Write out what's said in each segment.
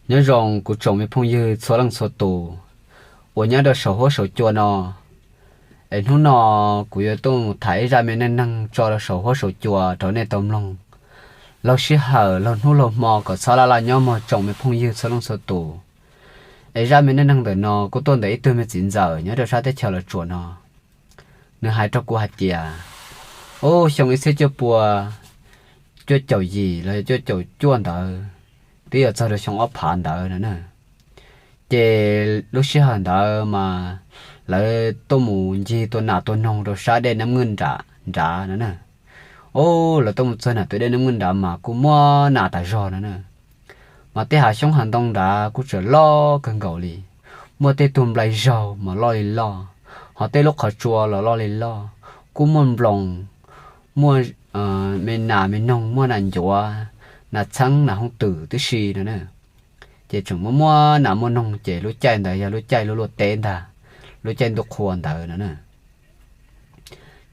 Nyob zoo kuv tsoom me phooj ywg txhua leej txhua tus uas nyob rau saum huab saum cua no. Es hnub no kuv yuav tuaj mus tham ib zaj me neej neeg tso rau saum huab saum cua rau nej tau mloog laug sij hawm laug hnub laug hmo kom txhob laj laj nyob mog tsoom me phooj ywg txhua leej txhua tus. Es zaj me neej neeg ntawm no kuj tuaj ntawm ib tug me txiv ntxawm nyob rau sab teb chaws Los Tsuas no. Nws hais rau kuv hais tias, ub, xyoo ib txhiab cuaj pua cuaj caum yim los yog cuaj caum cuaj ntawd, twb yuav txog rau xyoo ob phav ntawd no na. Ces lub sij hawm ntawd mas lawv tuaj mus ncig tua nas tua noog rau sab dej Nab Ngwj nram nrad no na. Ub, lawv tuaj mus txog nram tus dej Nab Ngwj nrad mas kuj muaj nas tas zog no na. Mas tej hav xyoob hav ntoo nrad kuj tseem loj kawg nkaus li, muaj tej tug nplai zaug mas loj li loj, ho tej lub qhov tsua los loj li loj, kuj muaj nploos, muaj me nas me noog, muaj nas ncuav, nas txheeb, nas hooj twm tib si no na. Ces tseem muaj muaj nas muaj noog, ces lub caij ntawd yog lub caij luaj luaj teb ntag, lub caij ntuj qhua ntawd no na.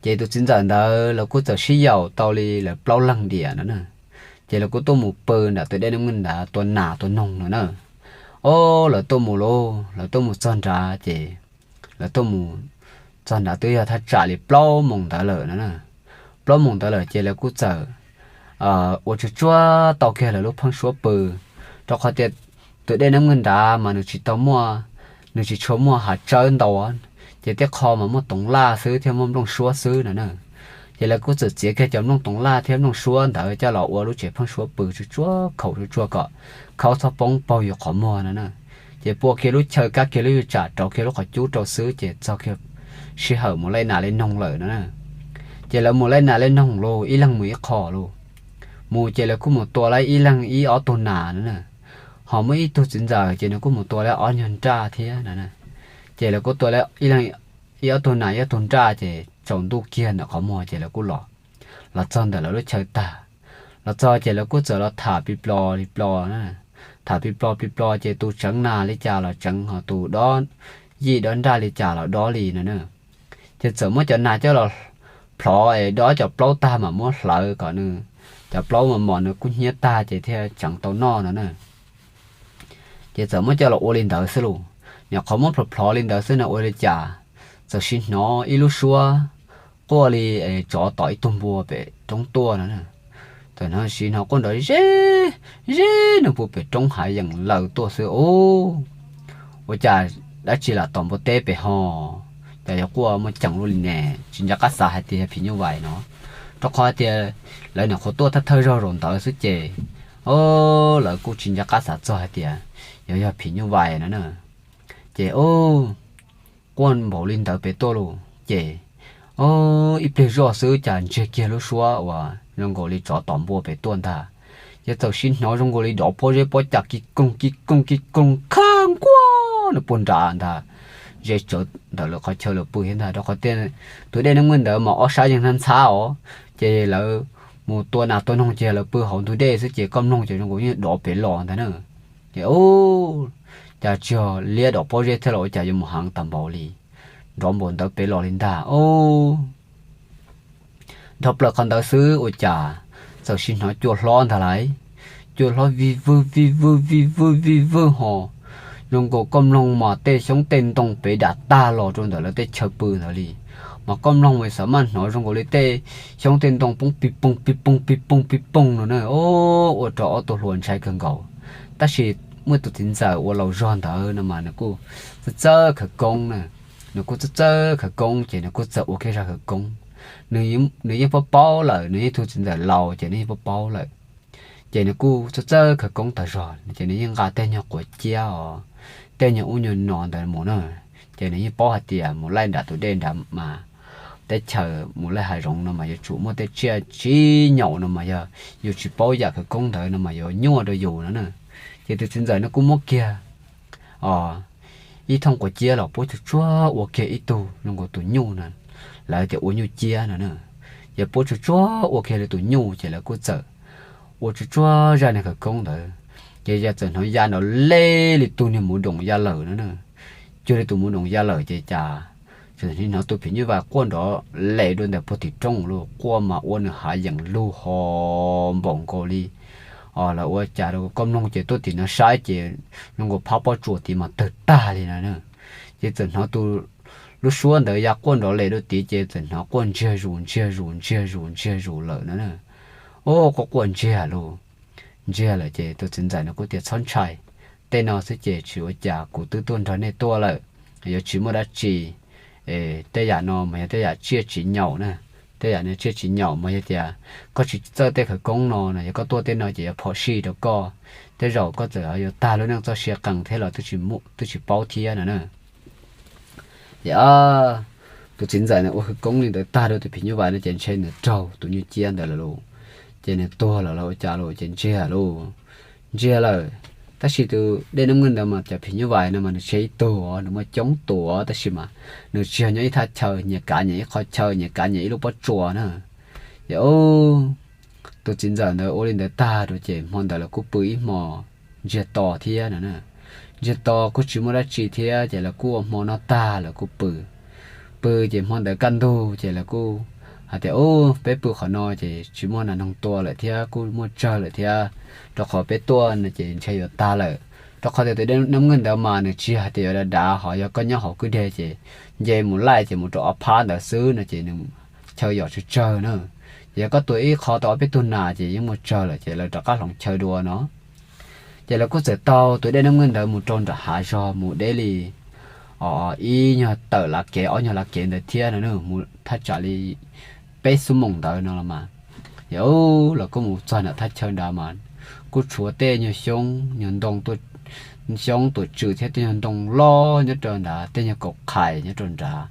Ces tus txiv ntxawm ntawd lawv kuj txawm sib yaum tau li lawv plaub leeg diam no na. Ces lawv kuj tuaj mus pw nram tus dej Nab Ngwj nrad tua nas tua noog no na. Ob, lawv tuaj mus lauj, lawv tuaj mus txog nrad ces lawv tuaj mus txog nrad twb yog thaj tsam li plaub moos ntawd lawm no na. Plaub moos ntawd lawm ces lawv kuj txawm ua tsuag tsuag tau kiag lawv lub pheeb suab pw, rau qhov tias tus dej Nab Ngwj nrad mas nws tsis tau muaj, nws tsis tshua muaj hav tsawb ntau, ces tej qho mas muaj toov laj xwb thiab muaj nplooj suab xwb no na. Ces lawv kuj txawm txiav kiag cov nplooj toov laj thiab nplooj suab ntawd coj los ua lub tsev pheeb suab pw tsuag tsuag khaum tsuag tsuag kom khaub txhob poob paug yus qhov muag no na. Ces pua kiag lub chaw kab kiag lub yuj tsam rauv kiag lub qhov cub rau xwb ces txog kiag sij hawm mus laij nas laij noog lawm no na. Ces lawv mus laij nas laij noog lauj, ib leeg mus ib qho lauj. Mus ces lawv kuj mus tua laib ib leeg ib ob tug nas no na. Ho muaj ib tug txiv ntxawm ces nws kuj mus tua laib ob nyuag nraj thiab no na. Ces lawv kuj tua ib leeg ib ob tug nas ib ob tug nraj ces tsaus ntuj kiag ntawm qhov muag ces lawv kuj los, los txog ntawm lawv lub chaw tag. Los txog ces lawv kuj txawm los tham plig plo li plo na. Tham plig plo plig plo ces tus tseev nas li cas los tseev, ho tus dob yij dob nraj li cas los dob li no na. Ces txawm muab cov nas coj los plhov es dob cov plaub tag mam muab hlawv kom nws, cov plaub mos mos nws kub hnyiab tag ces thiaj tseev tau noj no na. Ces txawm muab coj los ua li ntawd xwb lauj. Nyuam qhuav muab plhov plhov li ntawd xwb no ua li cas txawm sim hnov ib lub suab quaj li es tsov tom ib tug npua pem roob tuaj no na. Txawm hnov sim hnov quaj nrov ze ze nws puag pem roob hav yeem laws tuaj xwb ub. Ua cas dab tsi lam tom npua teb pem ho, cas yuav quaj muaj ceem luaj li ne, tsis nco qab xav hais tias yog phim nyuj vais no. Rau qhov tias lawv nyuam qhuav tuaj thawj thawj zaug zaum ntawd xwb ces, o, lawv kuj tsis nco qab xav txog hais tias yog, yog phim nyuj vais no na. Ces, o, quaj npaum li ntawd pem tuaj lauj ces, o, ib pliag zoj xwb cas ntsiag kiag lub suab uas zoo nkaus li tsov tom npua pem tuaj ntag. Ces txawm sim hnov zoo nkaus li dov pob zeb pob cag kis koog kis koog kis koog khawb nkuaj nws puag nrad ntag, ze tsawv ntawm lawv qhov chaw lawv pw thiab ntag, rau qhov tias tus dej Nab Ngwj ntawd mas ob sab yeej ntxhab ntxhab os. Ces lawv mus tua nas tua noog ces lawv pw hauv ntug dej xwb ces koj mloog ces zoo nkaus yeej dov pem los ntag na. Ces, o, cas tsis yog liab dov pob zeb thiab los ua cas yuav mus heev tag npaum li, nrov npaum ntawd pem los li ntag o. Dhau plaws qhov ntawd xwb ua cas txawm sim hnov cua hlob ntag lauj. Cua hlob vij vwj vij vwj vij vwj vij vwj ho, zoo nkaus koj mloog mas tej xyoob tej ntoo pem dam tag los rau ntawm lawv tej chaw pw ntawd li. Mas koj mloog mas xav maj hnov zoo nkaus li tej xyoob tej ntoo poob pig poog pig poog pig poog pig poog no na. O, ua rau ob tug hluas ntshai kawg nkaus. Tab sis muaj tus txiv ntxawm uas laus zog ntawd no mas nws kuj txawj txawj khawv koob na. Nws kuj txawj txawj khawv koob ces nws kuj txawm ua kiag zaj khawv koob. Nws yeej paub paub lawm, nws yeej tus txiv ntxawm laus ces nws yeej paub paub lawm. Ces nws kuj txawj txawj khawv koob tas zog ces nws yeej nqa tej nyuag quav ciab os, tej nyuag ub nyuag no ntawd mus na. Ces nws yeej paub hais tias mus laij nram tus dej nrad mas teb chaws mus laij hav zoov no mas yuav tsum muaj tej tsiaj txiv nyaum no mas yog yus tsis paub yam khawv koob ntawd no mas yuav nyuaj rau yus no na. Ces tus txiv ntxawm nws kuj muab kiag ib thooj quav ciab los puab tsuag tsuag ua kiag ib tug zoo nkaus tus nyuj no, lawv tias ua nyuj ciab no na. Ces puab tsuag tsuag ua kiag li tus nyuj ces lawv kuj txawm ua tsuag tsuag zaj niag khawv koob ntawd. Ces yog txawm hnov ya nrov lej li tus niag muv doom ya lawm no na. Cuag li tus muv doom ya lawm ces cas txawm hnov tus phim nyuj vais quaj nrov lej dua ntawm puag tim roob lauj, quaj mas ua nws hav yeem lug ho npaum nkaus li lawv ua cas rau koj mloog ces tuaj tim no saib ces zoo nkaus phab pob tsuas tid mas tawg tag li no na. Ces txawm hnov tus lub suab ntawd ya quaj nrov les dua tid ces txawm hnov quaj ntsiag zus ntsiag zus ntsiag zus ntsiag zus lawm no na. Ub, quaj quaj ntsiag lawm, ntsiag lawm ces tus txiv ntxawm no kuj tias txhob ntshai, tej no xwb ces tsis ua cas, kuv twb tuaj nrog nej tuaj lawm, yuav tsis muaj dab tsi. Tej yam no mas yog tej yam tsiaj tsis nyaum na, tej yam no tsiaj tsis nyaum mas yog tias koj tsis txawj tej khawv koob no no, yog koj tuaj tej no ces yuav phom sij rau koj, tej zaum koj txawm yuav tag lub neej txoj sia qees thiab los twb tsis paub thiab no na. Ces tus txiv ntxawm ntawd ua khawv koob li ntawd tag rau tus phim nyuj vais no ces ntshe nws raug tus nyuj ciab ntawd lawm lauj, ces nws tuag lawm los ua cas lauj, ces ntsiag lauj, ntsiag lawm. Tab sis tus dej neeb nkeeg ntawd mas cov phim nyuj vais no mas nws tsis yog ib tug, nws muaj coob tus, tab sis mas nws tsis yog nyob ib thaj chaw, nyias kav nyias ib qho chaw, nyias kav nyias ib lub pob tsuas na. Ces tus txiv ntxawm ntawd ua li ntawd tag rau ces hmo ntawd lawv kuj pw ib hmo ntsiag to thiab no na. Ntsiag to kuj tsis muaj dab tsi thiab ces lawv kuj ua hmo noj tag lawv kuj pw. Pw ces hmo ntawd kaj ntug ces lawv kuj hais tias, Ub, peb pw qhov no ces tsis muaj nas noog tua lawm thiab kuj muaj tsawg lawm thiab, rau qhov peb tuaj no ces ntshe yuav tag lawm. Rau qhov tias tus dej neeb nkeeg ntawd mas nws tsis yog hais tias yuav dav dav, ho yog koj nyob hauv kwj deg ces nce mus laij ces mus rau ob phab ntawd xwb no ces nws chaw yom tsawg tsawg na. Ces yog koj tua ib qho tau ob peb tug nas ces yeej muaj tsawg lawm ces lawv rov qab hloov chaw dua no. Ces lawv kuj txawm taug tus dej neeb nkeeg ntawd mus rau nram hav zog mus deb li ib nyuag tawm lav kev ob nyuag lav kev ntawd thiab no na, mus thaj tsam li peb xuab moos ntawd no los mas. Ces lawv kuj mus txog nram thaj chaw nrad mas kuj tshuav tej nyuag xyoob nyuag ntoo, xyoob tuam tswm thiab tej nyuag ntoo loj nyob rau nrad, tej nyuag kaum qhais nyob rau nrad.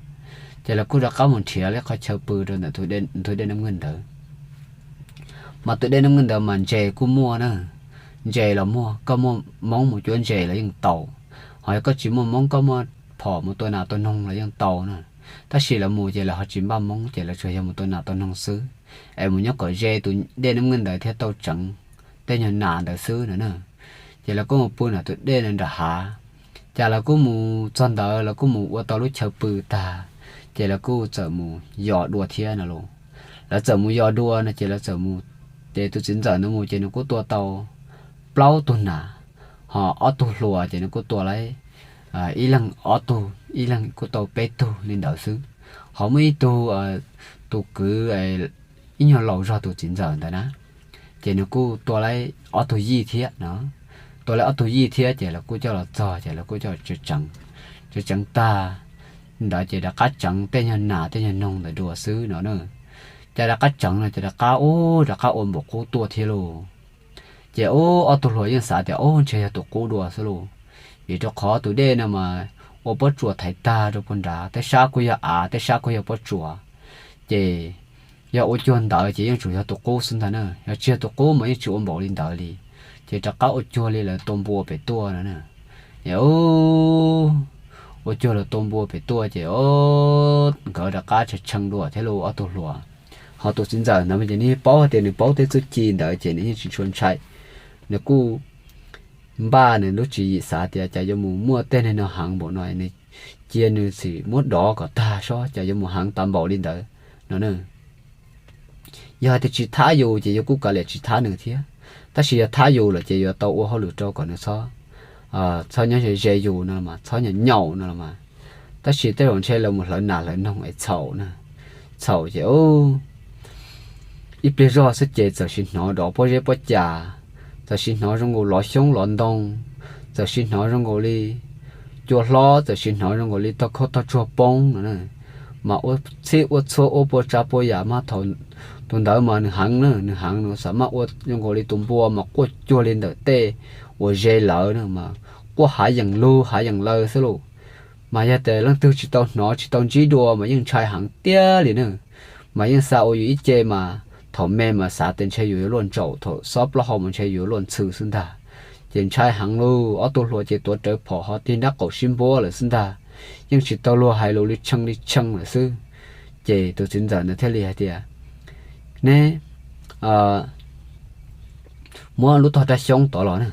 Ces lawv kuj rov qab mus nrhiav li qhov chaw pw rau ntawm tus dej neeb nkeeg ntawd. Mas tus dej neeb nkeeg ntawd mas ntses kuj muaj na, ntses los muaj, koj muaj moob mus cuab ntses los yeej tau, ho yog koj tsis muaj moob koj muaj phom mus tua nas tua noog los yeej tau na. Tab sis lawv mus ces lawv ho tsis npaj moob ces lawv tsuas yog mus tua nas tua noog xwb, es mus nyob kom ze tus dej neeb nkeeg ntawd thiab tau tseev tej nyuag nas ntawd xwb no na. Ces lawv kuj mus pw nram tus dej no nram hav. Ces lawv kuj mus txog ntawd lawv kuj mus ua tau lub chaw pw tag, ces lawv kuj txawm mus yos dua thiab no los. Lawv txawm mus yos dua no ces lawv txawm mus, ces tus txiv ntxawm ntawd mus ces nws kuj tua tau plaub tug nas, ho ob tug hluas ces nws kuj tua lawm ib leeg ob tug, ib leeg kuj tau peb tug li ntawd xwb. Ho muaj ib tug, tus kwv ib nyuag laus zog tus txiv ntxawm ntawd na, ces nws kuj tua lawm ob tug yij thiab no. Tua lawm ob tug yij thiab ces lawv kuj coj los txog ces lawv kuj coj tseev, tseev tseev tag ntawd ces rov qab tseev tej nyuag nas tej nyuag noog ntawd dua xwb no na. Ces rov qab tseev no ces rov qab ub rov qab ua npaum qub tuaj thiab lauj. Ces ub ob tug hluas yeej xav tias ub ntshe yog tus qub dua xwb lauj, vim rau qhov tus dej no mas ua pob tsuas thaiv tag rau puag nrad, tej sab kuj yog av tej sab kuj yog pob tsuas. Ces yog ua cuag ntawd ces yeej tsuas yog tus qub xwb ntag na, yog tsis yog tus qub mas yeej tsis ua npaum li ntawd li. Ces rov qab ua cuag li lawv tua npua pem tuaj no na. Ua cuag lawv tua npua pem tuaj ces nkawd rov qab tshee tshee dua thiab lauj ob tug hluas. Ho tus txiv ntxawm ntawd mas ces nws paub hais tias nws paub tej txuj ci ntawd ces nws yeej tsis tshua ntshai. Nws kuj npaj nws lub tswv yim xav tias cas yuav mus muaj tej neeg no heev npaum no, nws cia nws txhim muab dov kom tag sob cas yuav mus heev tas npaum li ntawd no. Yog hais tias tsis thab yus ces yus kuj kav liam tsis thab nws thiab, tab sis yog thab yus lawm ces yuav tau ua hauj lwm rau kom nws txhob, txhob nyob ze ze yus no mas txhob nyaum nyaum no los mas. Tab sis tej zaum ntshe lawv mus hlawv nas hlawv noog es txhaum na, txhaum ces ib pliag zog xwb ces txawm sim hnov dov pob zeb pob cas, txawm sim hnov zoo nkaus lov xyoob lov ntoo, txawm sim hnov zoo nkaus li cua hlob, txawm sim hnov zoo nkaus li tog khaub tog tsuag poob no. Mas ua txhij ua txhua ua puas tsav puas yam mas thaum tus ntawd mas nws heev na, nws heev nws xav maj ua zoo nkaus li tus npua mas quaj cuag li ntawm tej uas ze lawv na mas quaj hav yeem lug hav yeem law xwb lauj. Mas yog tias leej twg tsis tau hnov tsis tau ntsib dua mas yeej ntshai heev tiag li na. Mas yeej xa ua yus ib ce mas thaum me mas xav tias ntshe yus yuav luaj ntsaum, thaum xob plaub hau mas ntshe yus yuav luaj ntxhw xwb ntag. Ces ntshai heev lauj, ob tug hluas ces tuav rawv phom ho tig nrab qaum sib npuab lawm xwb ntag. Yeej tsis tau luag hais lus li tshee li tshee lawm xwb. Ces tus txiv ntxawm ntawd thiaj li hais tias, neb muab lub tog rab xyoob tod los na,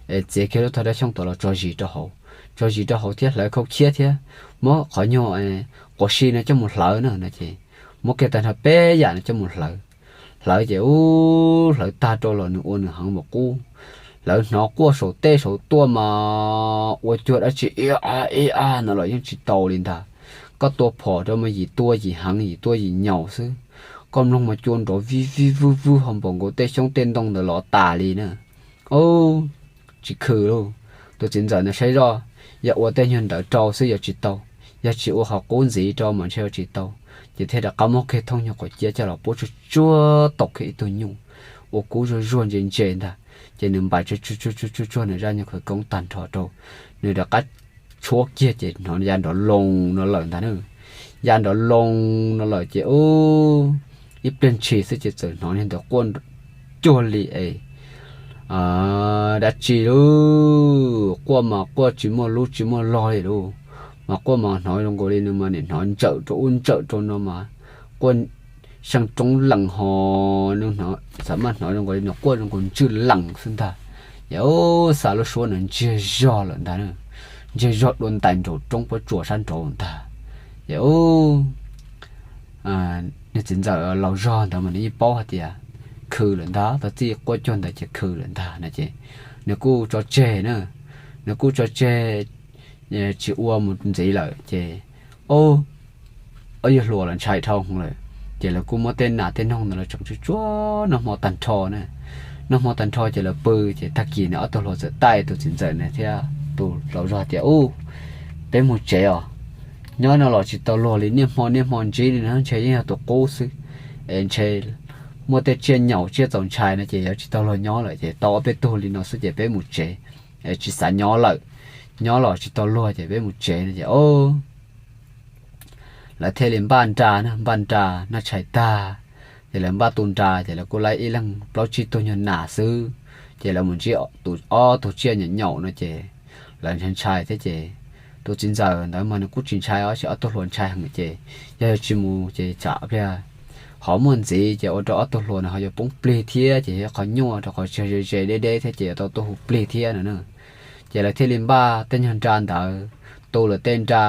es txiav kiag lub tog rab xyoob tod los tso zis rau hauv, tso zis rau hauv thiab hlawv khau khiab thiab muab qhov nyuag quas si no coj mus hlawv na no ces muab kiag tag nrho peb yam no coj mus hlawv. Hlawv ces ub hlawv tag rau los nws ua nws heev npaum qub. Hlawv hnov quaj saum teb saum tuaj mas ua cuag dab tsi ib a ib a no los yeej tsis tau li ntag. Koj tua phom rau mas yim tua yim heev yim tua yim nyaum xwb. Koj mloog mas cua nrov vij vij vwj vwj ho npaum nkaus tej xyoob tej ntoo ntawd los tas li na. Ub, tsis khw lauj. Tus txiv ntxawm ntawd saib zoj, yog ua tej nyuag ntawd rau xwb yuav tsis tau, yog tsis ua qhov qub ntxiv rau mas ntshe yuav tsis tau. Ces thiaj rov qab muab kiag thooj nyuag quav ciab coj los puab tsuag tsuag tau kiag ib tug nyuj uas kub zuag zuag ntse ntse ntag. Ces nws npais tsuag tsuag tsuag tsuag nws zaj nyuag khawv koob tag nrho rau, nws rov qab tshuab kiag ces hnov ya nrov loos no lawm ntag na. Ya nrov loos no lawm ces ub, ib pliag ntshis xwb ces txawm hnov li ntawd quaj cuag li es dab tsi lauj. Quaj mas quaj tsis muaj lub tsis muaj log li lauj. Mas quaj mas hnov zoo nkaus li nws mas nim hnov ntsawm rau ub ntsawm rau no mas quaj seej roob lees ho, nws xav mas hnov zoo nkaus li nws quaj zoo nkaus ntswj lees xwb ntag. Ces ub, xa lub suab no ntsiag zog lawm ntag, ntsiag zog dua ntais nraum roob pob tsuas sab nraud ntag. Ces ub, nws txiv ntxawm laus zog ntawd mas nws yeej paub hais tias khw lawm ntag, tau txij quaj cuag ntawd ces khw lawm ntag no ces nws kuj tso tseg na. Nws kuj tso tseg tsis ua mus ntxiv lawm ces ub, ob yawg hluas los ntshai dhau hwv lawm. Ces lawv kuj muab tej nas tej noog ntawd los tseem tsuag tsuag noj hmo tag nrho na. Noj hmo tag nrho ces lawv pw, ces tag kis nws ob tug hluas txawm taij tus txiv ntxawm na thiab tus laus zog tias, Ub, peb mus tsev os. Nyob no los tsis tau luag li, niaj hmo niaj hmo ntsib li no ntshe yeej yog tus qub xwb. Es ntshe muaj tej tsiaj nyaum tsiaj txaus ntshai no ces yuav tsis tau luag nyob lawm, ces tau ob peb tug li no xwb ces peb mus tsev, es tsis xav nyob lawm. Nyob los tsis tau luag ces peb mus tsev no ces lawv thiaj li npaj nra na, npaj nra noj tshais tag, ces lawv npaj tu nra ces lawv kuj laib ib leeg plaub tsib tug nyuag nas xwb. Ces lawv mus ntsib tus ob tug tsiaj nyaum nyaum no ces lawv ntshai ntshai thiab ces tus txiv ntxawm ntawd mas nws kuj tsis ntshai os, ces ob tug hluas ntshai heev ces yog yuav tsis mus ces tsam pliag ho muaj ntxiv ces ua rau ob tug hluas no ho yuav poob plig thiab ces yog qhov nyuaj rau qhov tsis ze ze deb deb thiab ces yuav tau tuaj hu plig thiab no na. Ces lawv thiaj li npaj tej nyuag nra ntawd, tu lawm tej nra,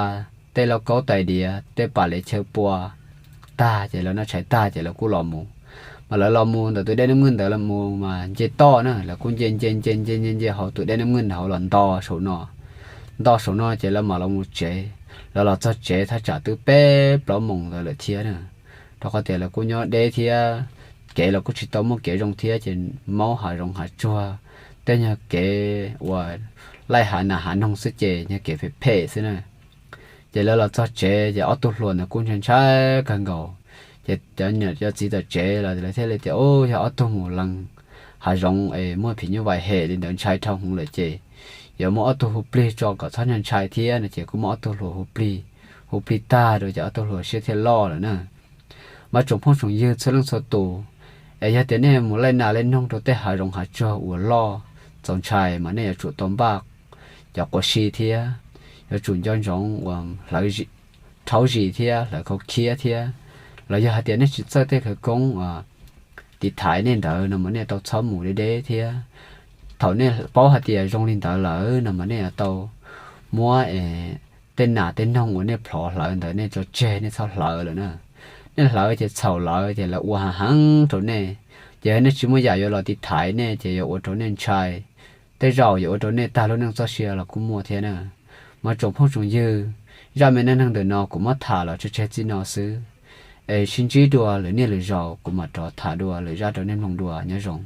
tej lauj kaub tais diav, tej pam lev chaw pua tag ces lawv noj tshais tag ces lawv kuj los mus. Mas lawv los mus ntawm tus dej neeb mwj ntawd los mus mas nce toj na, lawv kuj nce nce nce nce nce nce hauv tus dej neeb mwj ntawd hauv los nto saum no. Nto saum no ces lawv mam los mus tsev. Lawv los txog tsev thaj tsam twb peb plaub moos ntawd lawm thiab na, rau qhov tias lawv kuj nyob deb thiab, kev los kuj tsis tau muaj kev zoo thiab ces maub hav zoov hav tsuag, tej nyuag kev uas laij hav nas hav noog xwb ces nyuag kev phem phem xwb na. Ces lawv los txog tsev ces ob tug hluas ntawd kuj ntshai ntshai kawg nkaus. Ces cov niam cov txiv tom tsev los lawv thiaj li tias, Ub, yog ob tug mus lees hav zoov es muaj phim nyuj vais hem li ntawd ntshai dhau hwv lawm ces yuav muab ob tug hu plig tso kom txhob ntshai ntshai thiab no ces kuj muab ob tug hluas hu plig, hu plig tag rau ces ob tug hluas siab thiaj loj lawm na. Mas tsoom phooj tsoom ywg txhua leej txhua tus, es yog tias nej mus laij nas laij noog rau tej hav zoov hav tsuag uas loj txaus ntshai mas nej yuav tsum tau npaj cov quav si thiab, yuav tsum nco ntsoov uas hlawv rhaub zis thiab hlawv khau khiab thiab. Los yog hais tias nej tsis txawj tej khawv koob uas tiv thaiv nej ntawd no mas nej tau txhob mus deb deb thiab. Thaum nej paub hais tias zoo li ntawd lawm no mas nej yuav tau muab tej nas tej noog uas nej plhov hlawv ntawd nej tso tseg, nej txhob hlawv lawm na. Nej hlawv ces txhaum lawv ces lawv ua hav heev rau nej, ces nej tsis muaj yam yuav los tiv thaiv nej ces yuav ua rau nej ntshai. Tej zaum yuav ua rau nej tag lub neej txoj sia los kuj muaj thiab na. Mas tsoom phooj tsoom ywg, zaj me neej neeg ntawm no kuv muab tham los tso tseg txij no xwb, es sib ntsib dua lwm niaj lwm zaus kuv mam rov tham dua lwm zaj rau nej mloog dua, nyob zoo.